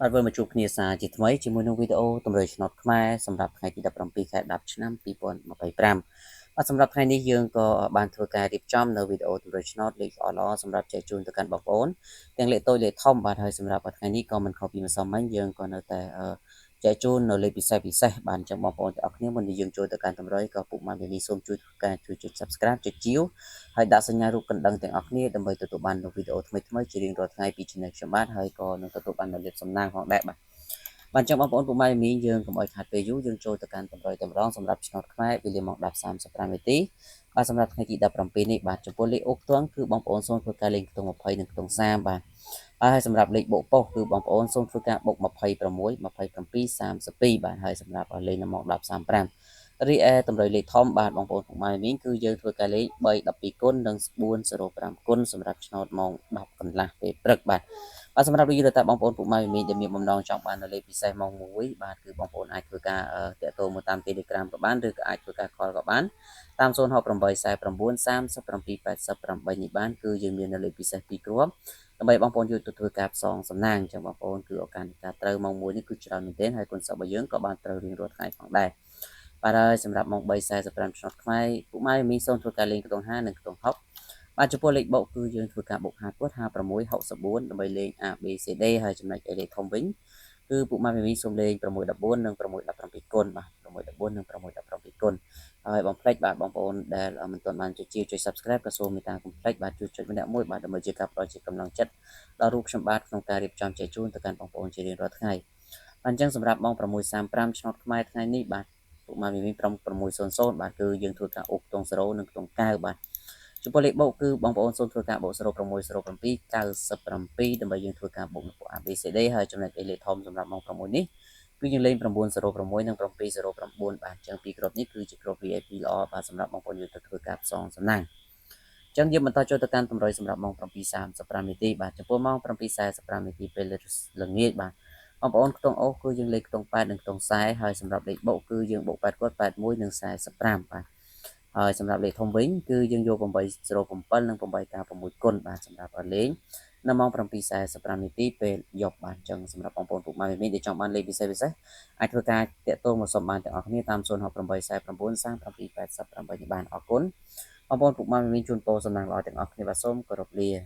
បាទវិលមកជួបគ្នាសាជាថ្មីជាមួយនឹងវីដេអូតម្រុយឆ្នោតខ្មែរសម្រាប់ថ្ងៃទី17ខែ10ឆ្នាំ2025បាទសម្រាប់ថ្ងៃនេះយើងក៏បានធ្វើការរៀបចំនៅវីដេអូតម្រុយឆ្នោតលេខល្អៗសម្រាប់ចែកជូនទៅកាន់បងប្អូនទាំងលេខតូចលេខធំបាទហើយសម្រាប់ថ្ងៃនេះក៏មិនខុសពីម្សិលមិញយើងក៏នៅតែចែកជូននៅលេខពិសេសពិសេសបាទអញ្ចឹងបងប្អូនទាំងអស់គ្នាមុននឹងយើងចូលទៅកាន់តម្រុយក៏ពុកម៉ែមីសូមជួយធ្វើការជួយចុច Subscribe ចុចជាវហើយដាក់សញ្ញារូបកណ្ដឹងទាំងអស់គ្នាដើម្បីទទួលបាននូវវីដេអូថ្មីៗជារៀងរាល់ថ្ងៃពី Channel ខ្ញុំបាទហើយក៏នឹងទទួលបាននូវលាភសំណាងផងដែរបាទបាទអញ្ចឹងបងប្អូនពុកម៉ែមីយើងកុំឲ្យខាតពេលយូរយើងចូលទៅកាន់តម្រុយតម្រងសម្រាប់ឆ្នោតខ្មែរវេលាម៉ោង10:35នាទីបាទសម្រាប់ថ្ងៃទី17នេះបាទចំពោះលេខអូខ្ទង់គឺបងប្អូនសូមធ្វើការលេងខ្ទង់20និងខ្ទង់30បាទហើយសម្រាប់លេខបុកប៉ុសគឺបងប្អូនសូមធ្វើការបូក26 27 32បាទហើយសម្រាប់លេខនៅម៉ោង10:35រីឯតម្រុយលេខធំបាទបងប្អូនពុកម៉ែមីងគឺយើងធ្វើការលេខ3 12គុណនិង405គុណសម្រាប់ឆ្នោតម៉ោង10កន្លះពេលព្រឹកបាទបាទសម្រាប់លោកយូរតាបងប្អូនពុកម៉ែមីងដែលមានបំណងចង់បាននៅលេខពិសេសម៉ោង1បាទគឺបងប្អូនអាចធ្វើការតាក់ទងមកតាម Telegram ក៏បានឬក៏អាចធ្វើការ call ក៏បានតាម068 49 37 88នេះបានគឺយើងមាននៅលេខពិសេស2គ្រាប់ដើម្បីបងប្អូនយកទៅធ្វើការផ្សងសំណាងអញ្ចឹងបងប្អូនគឺឱកាសនៃការត្រូវម៉ោង1នេះគឺច្រើនមែនទែនហើយគុណសិស្សរបស់យើងក៏បានត្រូវរៀងរាល់ថ្ងៃផងដែរបាទហើយសម្រាប់ម៉ោង3:45ឆ្នោតខ្មែរពុកម៉ែមីសូមធ្វើការលេងខ្ទង់5និងខ្ទង់6បាទចំពោះលេខបុកគឺយើងធ្វើការបូក5គាត់56 64ដើម្បីលេង A B C D ហើយចំណែកឯលេខធំវិញគឺពុកម៉ែមីសូមលេង614និង617គុណបាទ614និង617គុណហើយបងផ្លេចបាទបងប្អូនដែលមិនទាន់បានចុចជាចុច Subscribe ក៏សូមមេត្តាកុំភ្លេចបាទជួយចុចម្នាក់មួយបាទដើម្បីជាការផ្ដល់ជាកម្លាំងចិត្តដល់រូបខ្ញុំបាទក្នុងការរៀបចំចែកជូនទៅកាន់បងប្អូនជារៀងរាល់ថ្ងៃបាទអញ្ចឹងសម្រាប់ម៉ោង6:35ឆ្នោតខ្មែរថ្ងៃនេះបាទពុកម៉ែមី600បាទគឺយើងធ្វើការអូសខ្ទង់0និងខ្ទង់9បាទចំពោះលេខបូកគឺបងប្អូនសូមធ្វើការបូក0 6 07 97ដើម្បីយើងធ្វើការបូកនៅពួក ABCD ហើយចំណែកលេខធំសម្រាប់ម៉ោង6នេះគឺយើងលេង906និង709បាទអញ្ចឹងពីរគ្រាប់នេះគឺជាគ្រាប់ VIP ល្អបាទសម្រាប់បងប្អូនយើងទៅធ្វើការផ្សងសំណាងអញ្ចឹងយើងបន្តចូលទៅកាន់តម្រុយសម្រាប់ម៉ោង7:35នាទីបាទចំពោះម៉ោង7:45នាទីពេលល្ងាចបាទបងប្អូនខ្ទង់អូសគឺយើងលេខខ្ទង់8និងខ្ទង់40ហើយសម្រាប់លេខបូកគឺយើងបូក8គាត់81និង45បាទហើយសម្រាប់លេខធំវិញគឺយើងយក807និង896គុណបាទសម្រាប់លេងនៅម៉ោង7:45នាទីពេលយប់បាទអញ្ចឹងសម្រាប់បងប្អូនពុកម៉ែមីដែលចង់បានលេខពិសេសពិសេសអាចធ្វើការតាក់ទងមកសុំបានទាំងអស់គ្នាតាម068 49 37 88នេះបានអរគុណបងប្អូនពុកម៉ែមីជូនពរសំណាងល្អទាំងអស់គ្នាបាទសូមគោរពលា។